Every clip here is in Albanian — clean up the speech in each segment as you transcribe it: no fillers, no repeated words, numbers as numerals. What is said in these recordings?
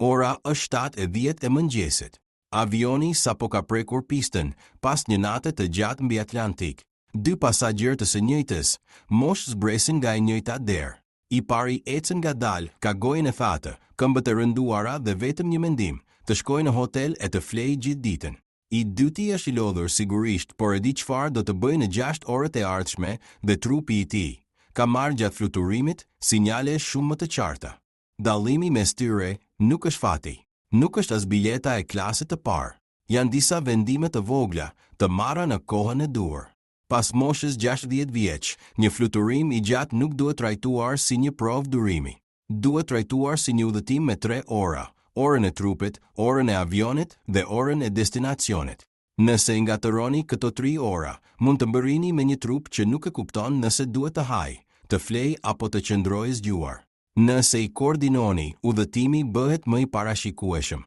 Ora është 7:10 e mëngjesit. Avioni sapo ka prekur pistën, pas një nate të gjatë mbi Atlantik. Dy pasagjerë të së njëjtës moshë zbresin nga e njëjta derë. I pari ecën ngadalë, ka gojën e thatë, këmbët e rënduara dhe vetëm një mendim, të shkojë në hotel e të flejë gjithë ditën. I dyti është i lodhur sigurisht, por e di çfarë do të bëjë në 6 orët e ardhshme dhe trupi i tij ka marrë gjatë fluturimit sinjale shumë më të qarta. Dallimi mes tyre nuk është fati. Nuk është as bileta e klasit të parë. Janë disa vendime të vogla, të marra në kohën e duhur. Pas moshës 60 vjeç, një fluturim i gjatë nuk duhet trajtuar si një provë durimi. Duhet trajtuar si një udhëtim me 3 ora, orën e trupit, orën e avionit dhe orën e destinacionit. Nëse i ngatërroni këto 3 ora, mund të mbërrini me një trup që nuk e kupton nëse duhet të hajë, të flejë apo të qëndrojë zgjuar. Nëse i koordinoni, udhëtimi bëhet më i parashikueshëm.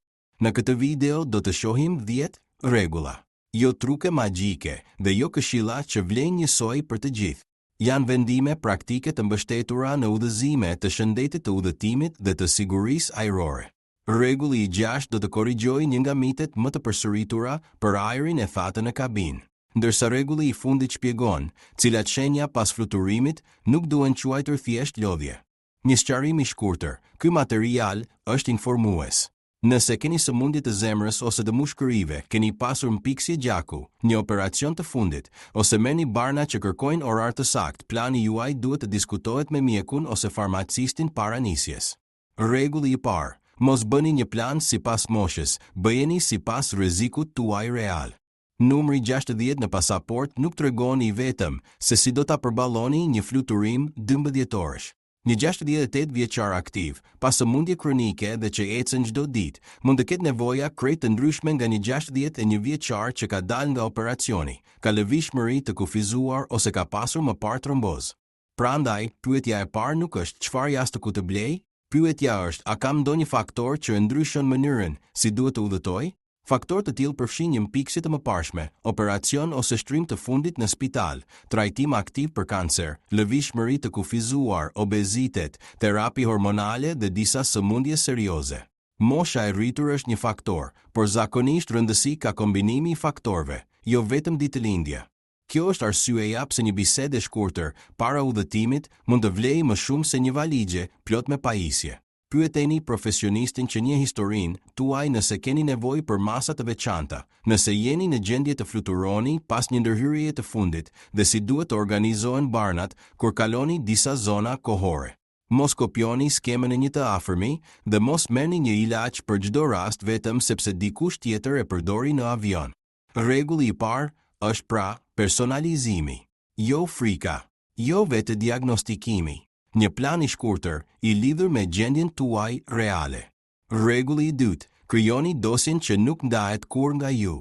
Në këtë video do të shohim 10 rregulla. Jo truke magjike dhe jo këshilla që vlejnë njësoj për të gjithë. Janë vendime praktike të mbështetura në udhëzime të shëndetit të udhëtimit dhe të sigurisë ajrore. Rregulli i 6 do të korrigjojë një nga mitet më të përsëritura për ajrin e thatë në kabinë. Ndërsa rregulli i fundit shpjegon cilat shenja pas fluturimit nuk duhen quajtur thjesht lodhje. Një sqarim i shkurtër, ky material është informues. Nëse keni sëmundje të zemrës ose të mushkërive, keni pasur mpiksje gjaku, një operacion të fundit, ose merrni barna që kërkojnë orar të saktë, plani juaj duhet të diskutohet me mjekun ose farmacistin para nisjes. Rregulli i parë, mos bëni një plan sipas moshës, bëjeni sipas rrezikut tuaj real. Numri 60 në pasaport nuk tregon i vetëm se si do ta përballoni një fluturim 12 orësh. Një 68 vjeçar aktiv, pa sëmundje kronike dhe që ecën çdo ditë, mund të ketë nevoja krejt të ndryshme nga një 61 vjeçar që ka dalë nga operacioni, ka lëvizshmëri të kufizuar ose ka pasur më parë trombozë. Prandaj, pyetja e parë nuk është çfarë jastëku të blej, pyetja është a kam ndonjë faktor që e ndryshon mënyrën si duhet të udhëtoj? Faktorë të tillë përfshijnë një mpiksje të mëparshme, operacion ose shtrim të fundit në spital, trajtim aktiv për kancer, lëvizshmëri të kufizuar, obezitet, terapi hormonale dhe disa sëmundje serioze. Mosha e rritur është një faktor, por zakonisht rëndësi ka kombinimi i faktorëve, jo vetëm ditëlindja. Kjo është arsyeja pse një bisedë e shkurtër para udhëtimit mund të vlejë më shumë se një valixhe plot me pajisje. Pyeteni profesionistin që njeh historinë tuaj nëse keni nevojë për masa të veçanta, nëse jeni në gjendje të fluturoni pas një ndërhyrjeje të fundit dhe si duhet të organizohen barnat kur kaloni disa zona kohore. Mos kopjoni skemën e një të afërmi dhe mos merrni një ilaç për çdo rast vetëm sepse dikush tjetër e përdori në avion. Rregulli i parë është pra personalizimi. Jo frika, jo vetë diagnostikimi. Një plan i shkurtër i lidhur me gjendjen tuaj reale. Rregulli i dytë, krijoni dosjen që nuk ndahet kurrë nga ju.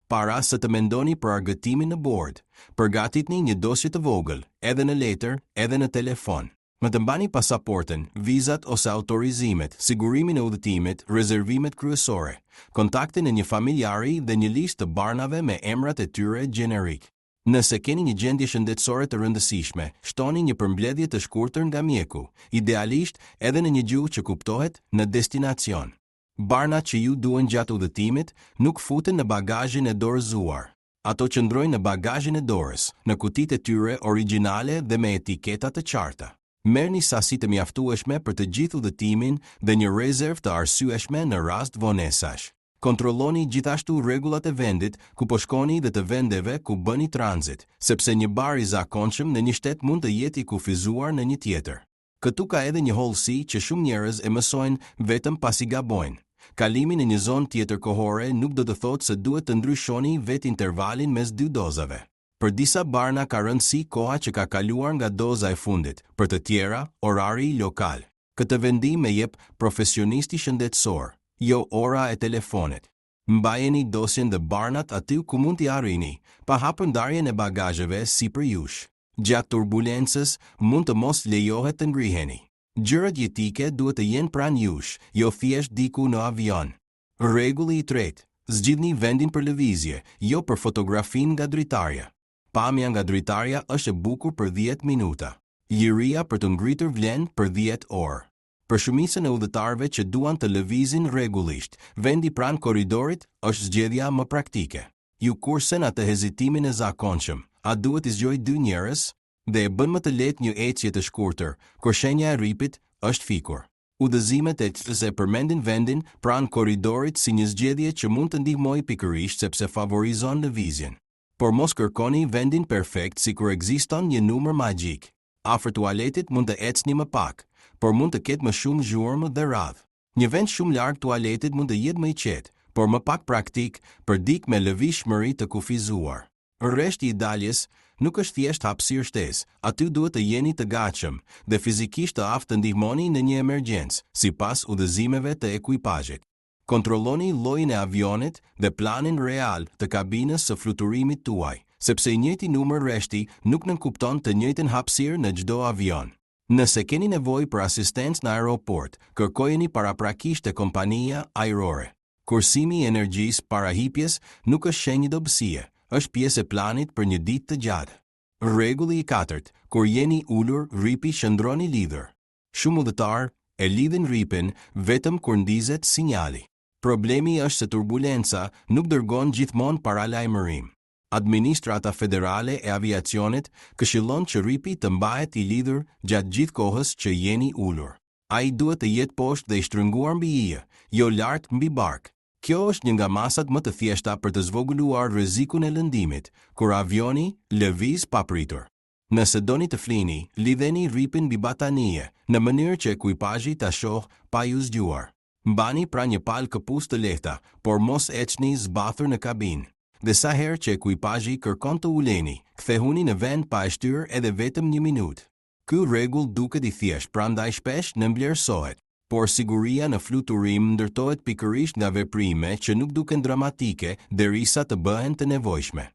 Para se të mendoni për argëtimin në bord, përgatitni një dosje të vogël, edhe në letër, edhe në telefon. Në të mbani pasaportën, vizat ose autorizimet, sigurimin e udhëtimit, rezervimet kryesore, kontaktin e një familjari dhe një listë të barnave me emrat e tyre gjenerik. Nëse keni një gjendje shëndetësore të rëndësishme, shtoni një përmbledhje të shkurtër nga mjeku, idealisht edhe në një gjuhë që kuptohet në destinacion. Barnat që ju duhen gjatë udhëtimit nuk futen në bagazhin e dorëzuar. Ato qëndrojnë në bagazhin e dorës, në kutitë e tyre origjinale dhe me etiketa të qarta. Merrni sasi të mjaftueshme për të gjithë udhëtimin dhe një rezervë të arsyeshme në rast vonesash. Kontrolloni gjithashtu rregullat e vendit ku po shkoni dhe të vendeve ku bëni tranzit, sepse një bar i zakonshëm në një shtet mund të jetë i kufizuar në një tjetër. Këtu ka edhe një hollësi që shumë njerëz e mësojnë vetëm pasi gabojnë. Kalimi në një zonë tjetër kohore nuk do të thotë se duhet të ndryshoni vetë intervalin mes dy dozave. Për disa barna ka rëndësi koha që ka kaluar nga doza e fundit, për të tjera, orari lokal. Këtë vendim e jep profesionisti shëndetësor, jo ora e telefonit. Mbajeni dosjen dhe barnat aty ku mund t'i arrini, pa hapur ndarjen e bagazheve sipër jush. Gjatë turbulencës mund të mos lejohet të ngriheni. Gjërat jetike duhet të jenë pranë jush, jo thjesht diku në avion. Rregulli i tretë, zgjidhni vendin për lëvizje, jo për fotografinë nga dritarja. Pamja nga dritarja është e bukur për 10 minuta. Liria për të ngritur vlen për 10 orë. Për shumicën e udhëtarëve që duan të lëvizin rregullisht, vendi pranë korridorit është zgjedhja më praktike. Ju kursen atë hezitimin e zakonshëm, a duhet t'i zgjoj dy njerëz? Dhe e bën më të lehtë një ecje të shkurtër, kur shenja e rripit është fikur. Udhëzimet e TSA e përmendin vendin pranë korridorit si një zgjedhje që mund të ndihmojë pikërisht sepse favorizon lëvizjen. Por mos kërkoni vendin perfekt sikur ekziston një numër magjik. Afër tualetit mund të ecni më pak, por mund të ketë më shumë zhurmë dhe radhë. Një vend shumë larg tualetit mund të jetë më i qetë, por më pak praktik për dikë me lëvizshmëri të kufizuar. Rreshti i daljes nuk është thjesht hapësirë shtesë, aty duhet të jeni të gatshëm dhe fizikisht të aftë të ndihmoni në një emergjencë, sipas udhëzimeve të ekuipazhit. Kontrolloni llojin e avionit dhe planin real të kabinës së fluturimit tuaj, sepse i njëjti numër rreshti nuk nënkupton të njëjtën hapësirë në çdo avion. Nëse keni nevojë për asistencë në aeroport, kërkojeni paraprakisht te kompania ajrore. Kursimi i energjisë para hipjes nuk është shenjë dobësie, është pjesë e planit për një ditë të gjatë. Rregulli i katërt, kur jeni ulur, rripi qëndron i lidhur. Shumë udhëtarë e lidhin rripin vetëm kur ndizet sinjali. Problemi është se turbulenca nuk dërgon gjithmonë paralajmërim. Administrata Federale e Aviacionit këshillon që rripi të mbahet i lidhur gjatë gjithë kohës që jeni ulur. Ai duhet të jetë poshtë dhe i shtrënguar mbi ijë, jo lart mbi bark. Kjo është një nga masat më të thjeshta për të zvogëluar rrezikun e lëndimit, kur avioni lëviz papritur. Nëse doni të flini, lidheni rripin mbi batanije, në mënyrë që ekuipazhi ta shohë pa ju zgjuar. Mbani pranë një palë këpucë të lehta, por mos ecni zbathur në kabinë. Dhe sa herë që ekuipazhi kërkon të uleni, kthehuni në vend pa e shtyrë edhe vetëm një minutë. Ky rregull duket i thjeshtë prandaj shpesh nënvlerësohet. Por siguria në fluturim ndërtohet pikërisht nga veprime që nuk duken dramatike derisa të bëhen të nevojshme.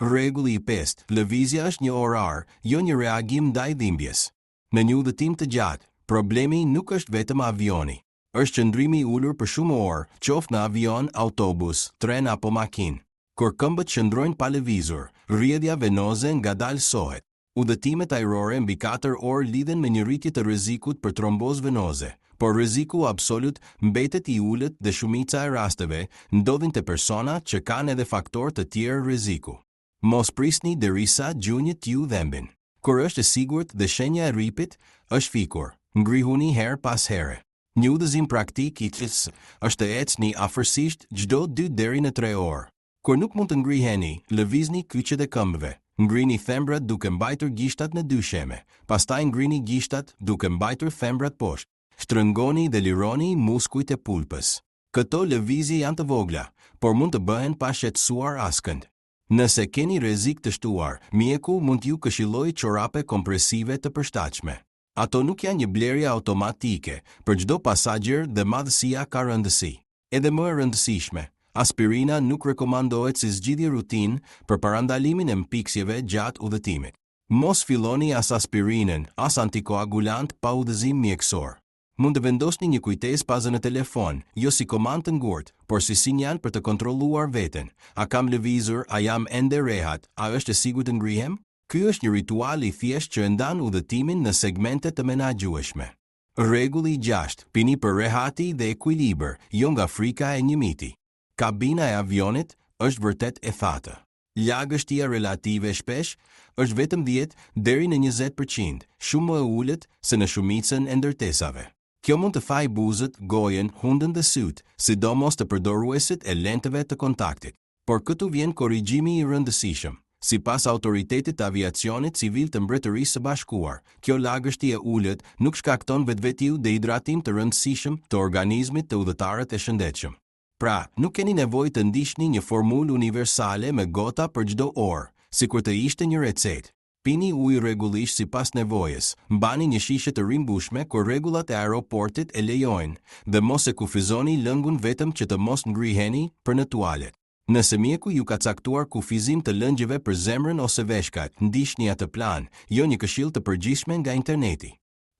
Rregulli i pestë, lëvizja është një orar, jo një reagim ndaj dhimbjes. Në një udhëtim të gjatë, problemi nuk është vetëm avioni. Është qëndrimi i ulur për shumë orë, qoftë në avion, autobus, tren apo makinë. Kur këmbët qëndrojnë pa lëvizur, rrjedhja venoze ngadalësohet. Udhëtimet ajrore mbi katër orë lidhen me një rritje të rrezikut për trombozë venoze, por rreziku absolut mbetet i ulët dhe shumica e rasteve ndodhin te persona që kanë edhe faktorë të tjerë rreziku. Mos prisni derisa gjunjët t'ju dhembin. Kur është e sigurt dhe shenja e rripit është fikur, ngrihuni herë pas here. Një udhëzim praktik i TSA është të ecni afërsisht çdo dy deri në tre orë. Kur nuk mund të ngriheni, lëvizni kyçet e këmbëve. Ngrini thembrat duke mbajtur gishtat në dysheme, pastaj ngrini gishtat duke mbajtur thembrat poshtë. Shtrëngoni dhe lironi muskujt e pulpës. Këto lëvizje janë të vogla, por mund të bëhen pa shqetësuar askënd. Nëse keni rrezik të shtuar, mjeku mund t'ju këshillojë çorape kompresive të përshtatshme. Ato nuk janë një blerje automatike për çdo pasagjer dhe madhësia ka rëndësi. Edhe më e rëndësishme, aspirina nuk rekomandohet si zgjidhje rutinë për parandalimin e mpiksjeve gjatë udhëtimit. Mos filloni as aspirinën, as antikoagulant pa udhëzim mjekësor. Mund të vendosni një kujtesë pa zë në telefon, jo si komandë të ngurtë, por si sinjal për të kontrolluar veten. A kam lëvizur, a jam ende rehat, a është e sigurt të ngrihem? Ky është një ritual i thjeshtë që e ndan udhëtimin në segmente të menaxhueshme. Rregulli i gjashtë, pini për rehati dhe ekuilibër, jo nga frika e një miti. Kabina e avionit është vërtet e thatë. Lagështia relative shpesh është vetëm 10 deri në 20%, shumë më e ulët se në shumicën e ndërtesave. Kjo mund të thajë buzët, gojën, hundën dhe sytë, sidomos te përdoruesit e lenteve të kontaktit. Por këtu vjen korrigjimi i rëndësishëm. Sipas Autoritetit të Aviacionit Civil të Mbretërisë së Bashkuar, kjo lagështi e ulët nuk shkakton vetvetiu dehidratim të rëndësishëm të organizmit te udhëtarët e shëndetshëm. Pra, nuk keni nevojë të ndiqni një formulë universale me gota për çdo orë, sikur të ishte një recetë. Pini ujë rregullisht sipas nevojës, mbani një shishe të rimbushme kur rregullat e aeroportit e lejojnë dhe mos e kufizoni lëngun vetëm që të mos ngriheni për në tualet. Nëse mjeku ju ka caktuar kufizim të lëngjeve për zemrën ose veshkat, ndiqni atë plan, jo një këshillë të përgjithshme nga interneti.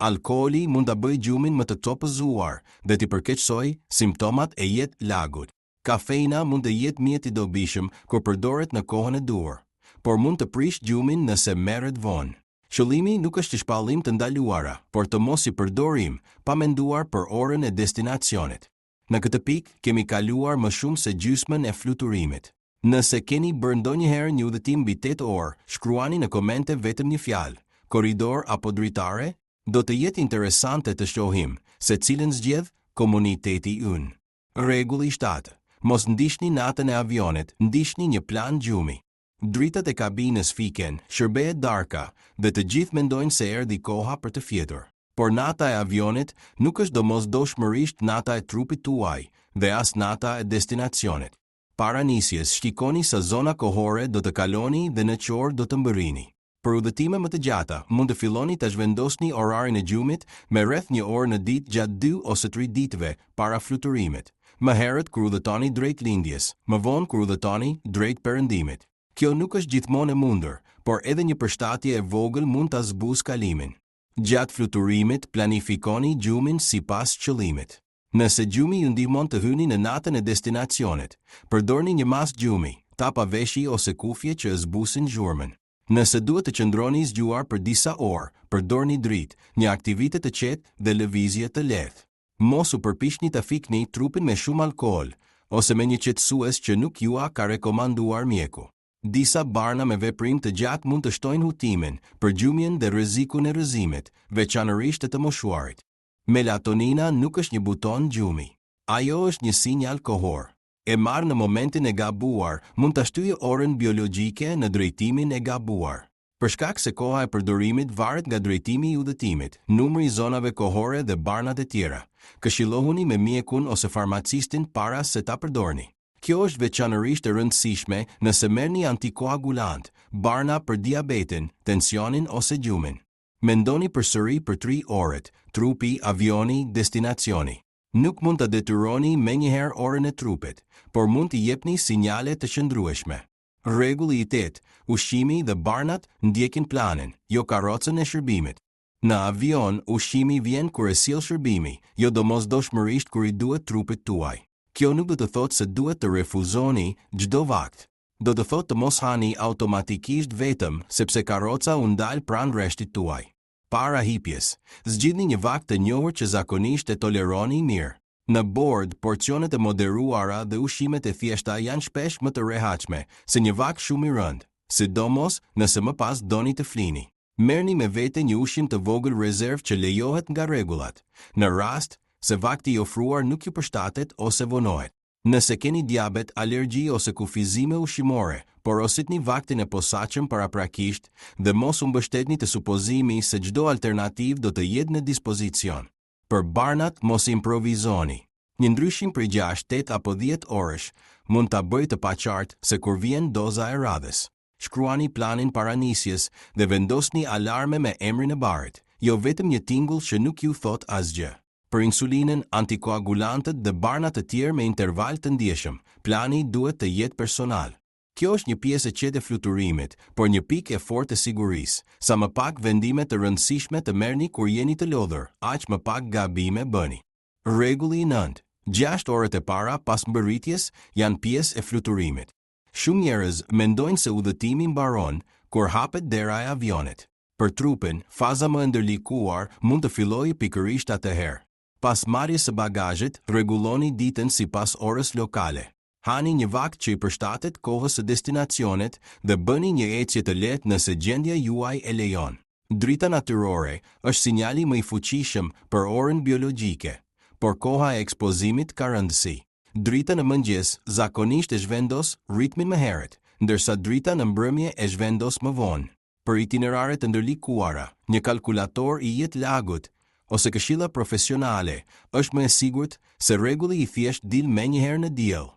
Alkooli mund ta bëjë gjumin më të copëzuar dhe t'i përkeqësojë simptomat e jet lagut. Kafeina mund të jetë mjet i dobishëm kur përdoret në kohën e duhur, por mund të prishë gjumin nëse merret vonë. Qëllimi nuk është të shpallim të ndaluara, por të mos i përdorim pa menduar për orën e destinacionit. Në këtë pikë kemi kaluar më shumë se gjysmën e fluturimit. Nëse keni bërë ndonjëherë një udhëtim mbi 8 orë, shkruani në komente vetëm një fjalë, korridor apo dritare, do të jetë interesante të shohim se cilën zgjedh komuniteti ynë. Rregulli 7. Mos ndiqni natën e avionit, ndiqni një plan gjumi. Dritat e kabinës fiken, shërbehet darka dhe të gjithë mendojnë se erdhi koha për të fjetur. Por nata e avionit nuk është domosdoshmërisht nata e trupit tuaj dhe as nata e destinacionit. Para nisjes, shikoni sa zona kohore do të kaloni dhe në ç'orë do të mbërrini. Për udhëtime më të gjata, mund të filloni të zhvendosni orarin e gjumit me rreth një orë në ditë gjatë 2 ose 3 ditëve para fluturimit. Më herët kur udhëtoni drejt lindjes, më vonë kur udhëtoni drejt perëndimit. Kjo nuk është gjithmonë e mundur, por edhe një përshtatje e vogël mund ta zbusë kalimin. Gjatë fluturimit, planifikoni gjumin sipas qëllimit. Nëse gjumi ju ndihmon të hyni në natën e destinacionit, përdorni një maskë gjumi, tapa veshi ose kufje që e zbusin zhurmën. Nëse duhet të qëndroni zgjuar për disa orë, përdorni dritë, një aktivitet të qetë dhe lëvizje të lehtë. Mos u përpiqni ta fikni trupin me shumë alkool ose me një qetësues që nuk jua ka rekomanduar mjeku. Disa barna me veprim të gjatë mund të shtojnë hutimin, përgjumjen dhe rrezikun e rrëzimit, veçanërisht te të moshuarit. Melatonina nuk është një buton gjumi. Ajo është një sinjal kohor. E marrë në momentin e gabuar, mund ta shtyjë orën biologjike në drejtimin e gabuar. Për shkak se koha e përdorimit varet nga drejtimi i udhëtimit, numri i zonave kohore dhe barnat e tjera, këshillohuni me mjekun ose farmacistin para se ta përdorni. Kjo është veçanërisht e rëndësishme nëse merrni antikoagulant, barna për diabetin, tensionin ose gjumin. Mendoni përsëri për tri orët, trupi, avioni, destinacioni. Nuk mund ta detyroni menjëherë orën e trupit, por mund t'i jepni sinjale të qëndrueshme. Rregulli i 8, ushqimi dhe barnat ndjekin planin, jo karrocën e shërbimit. Në avion, ushqimi vjen kur e sjell shërbimi, jo domosdoshmërisht kur i duhet trupit tuaj. Kjo nuk do të thotë se duhet të refuzoni çdo vakt. Do të thotë të mos hani automatikisht vetëm sepse karroca u ndal pranë rreshtit tuaj. Para hipjes, zgjidhni një vakt të njohur që zakonisht e toleroni mirë. Në bord, porcionet e moderuara dhe ushqimet e thjeshta janë shpesh më të rehatshme se një vakt shumë i rëndë, sidomos nëse më pas doni të flini. Merrni me vete një ushqim të vogël rezervë që lejohet nga rregullat, në rast se vakti i ofruar nuk ju përshtatet ose vonohet. Nëse keni diabet, alergji ose kufizime ushqimore, porositni vaktin e posaçëm paraprakisht dhe mos u mbështetni te supozimi se çdo alternativë do të jetë në dispozicion. Për barnat mos improvizoni. Një ndryshim prej 6, 8 apo 10 orësh mund ta bëjë të paqartë se kur vjen doza e radhës. Shkruani planin para nisjes dhe vendosni alarme me emrin e barit, jo vetëm një tingull që nuk ju thotë asgjë. Për insulinën, antikoagulantët dhe barnat të tjerë me interval të ndjeshëm, plani duhet të jetë personal. Kjo është një pjesë e qetë e fluturimit, por një pikë e fortë e sigurisë. Sa më pak vendime të rëndësishme të merrni kur jeni të lodhur, aq më pak gabime bëni. Rregulli i 9. 6 orët e para pas mbërritjes janë pjesë e fluturimit. Shumë njerëz mendojnë se udhëtimi mbaron kur hapet dera e avionit. Për trupin, faza më e ndërlikuar mund të fillojë pikërisht atëherë. Pas marrjes së bagazhit, rregulloni ditën sipas orës lokale. Hani një vakt që i përshtatet kohës së destinacionit dhe bëni një ecje të lehtë nëse gjendja juaj e lejon. Drita natyrore është sinjali më i fuqishëm për orën biologjike, por koha e ekspozimit ka rëndësi. Drita në mëngjes zakonisht e zhvendos ritmin më herët, ndërsa drita në mbrëmje e zhvendos më vonë. Për itinerare të ndërlikuara, një kalkulator i jet lag-ut ose këshilla profesionale është më e sigurt se rregulli i thjeshtë dil menjëherë në diell.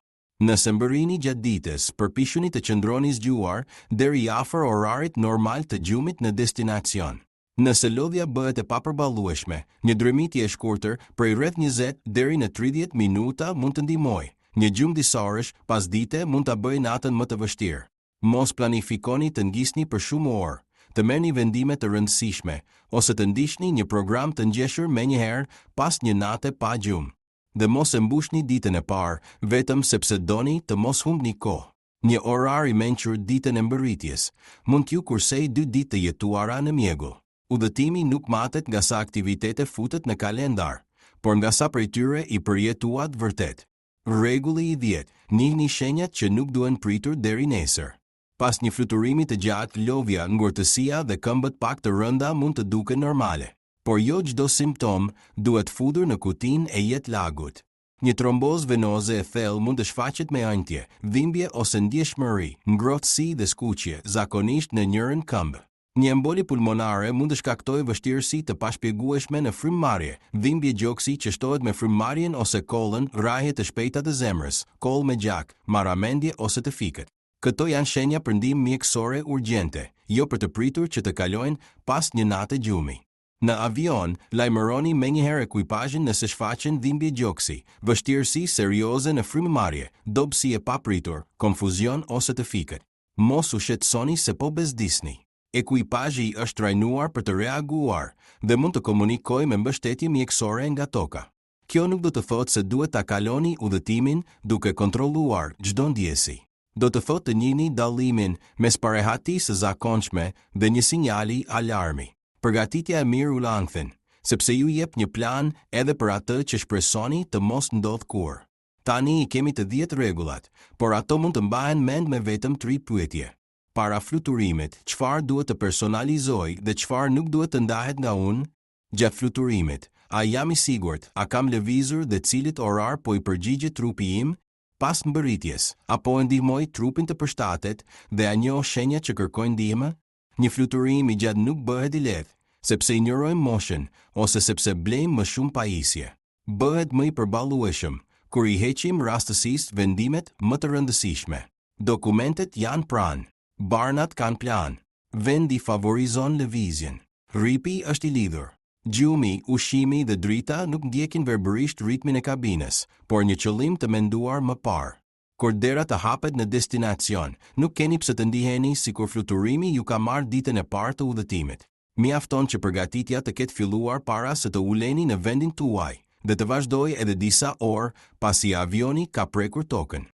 Nëse mbërrini gjatë ditës, përpiquni të qëndroni zgjuar deri afër orarit normal të gjumit në destinacion. Nëse lodhja bëhet e papërballueshme, një dremitje e shkurtër prej rreth 20 deri në 30 minuta mund të ndihmojë. Një gjumë disaorësh pas dite mund ta bëjë natën më të vështirë. Mos planifikoni të ngisni për shumë orë, të merrni vendime të rëndësishme ose të ndiqni një program të ngjeshur menjëherë pas një nate pa gjumë. Dhe mos e mbushni ditën e parë vetëm sepse doni të mos humbni kohë. Një orar i mençur ditën e mbërritjes mund t'ju kursejë dy ditë të jetuara në mjegull. Udhëtimi nuk matet nga sa aktivitete futët në kalendar, por nga sa prej tyre i përjetuat vërtet. Rregulli i dhjetë, njihni shenjat që nuk duhen pritur deri nesër. Pas një fluturimi të gjatë, lodhja, ngurtësia dhe këmbët pak të rënda mund të duken normale. Por jo çdo simptomë duhet futur në kutinë e jet lagut. Një trombozë venoze e thellë mund të shfaqet me ënjtje, dhimbje ose ndjeshmëri, ngrohtësi dhe skuqje, zakonisht në njërën këmbë. Një emboli pulmonare mund të shkaktojë vështirësi të pashpjegueshme në frymëmarrje, dhimbje gjoksi që shtohet me frymëmarrjen ose kollën, rrahje të shpejta të zemrës, kollë me gjak, marramendje ose të fikët. Këto janë shenja për ndihmë mjekësore urgjente, jo për të pritur që të kalojnë pas një nate gjumi. Në avion, lajmëroni menjëherë ekuipazhin nëse shfaqen dhimbje gjoksi, vështirësi serioze në frymëmarrje, dobësi e papritur, konfuzion ose të fikët. Mos u shqetësoni se po bezdisni. Ekuipazhi është trajnuar për të reaguar dhe mund të komunikojë me mbështetje mjekësore nga toka. Kjo nuk do të thotë se duhet ta kaloni udhëtimin duke kontrolluar çdo ndjesi. Do të thotë të njihni dallimin mes parehatisë së zakonshme dhe një sinjali alarmi. Përgatitja e mirë ul ankthin, sepse ju jep një plan edhe për atë që shpresoni të mos ndodhë kurrë. Tani i kemi të 10 rregullat, por ato mund të mbahen mend me vetëm tri pyetje. Para fluturimit, çfarë duhet të personalizoj dhe çfarë nuk duhet të ndahet nga unë? Gjatë fluturimit, a jam i sigurt, a kam lëvizur dhe cilit orar po i përgjigjet trupi im? Pas mbërritjes, a po e ndihmoj trupin të përshtatet dhe a njoh shenjat që kërkojnë ndihmë? Një fluturim i gjatë nuk bëhet i lehtë, sepse injorojmë moshën ose sepse blejmë më shumë pajisje. Bëhet më i përballueshëm kur i heqim rastësisë vendimet më të rëndësishme. Dokumentet janë pranë. Barnat kanë plan. Vendi favorizon lëvizjen. Rripi është i lidhur. Gjumi, ushqimi dhe drita nuk ndjekin verbërisht ritmin e kabinës, por një qëllim të menduar më parë. Kur dera të hapet në destinacion, nuk keni pse të ndiheni sikur fluturimi ju ka marrë ditën e parë të udhëtimit. Mjafton që përgatitja të ketë filluar para se të uleni në vendin tuaj dhe të vazhdojë edhe disa orë pasi avioni ka prekur tokën.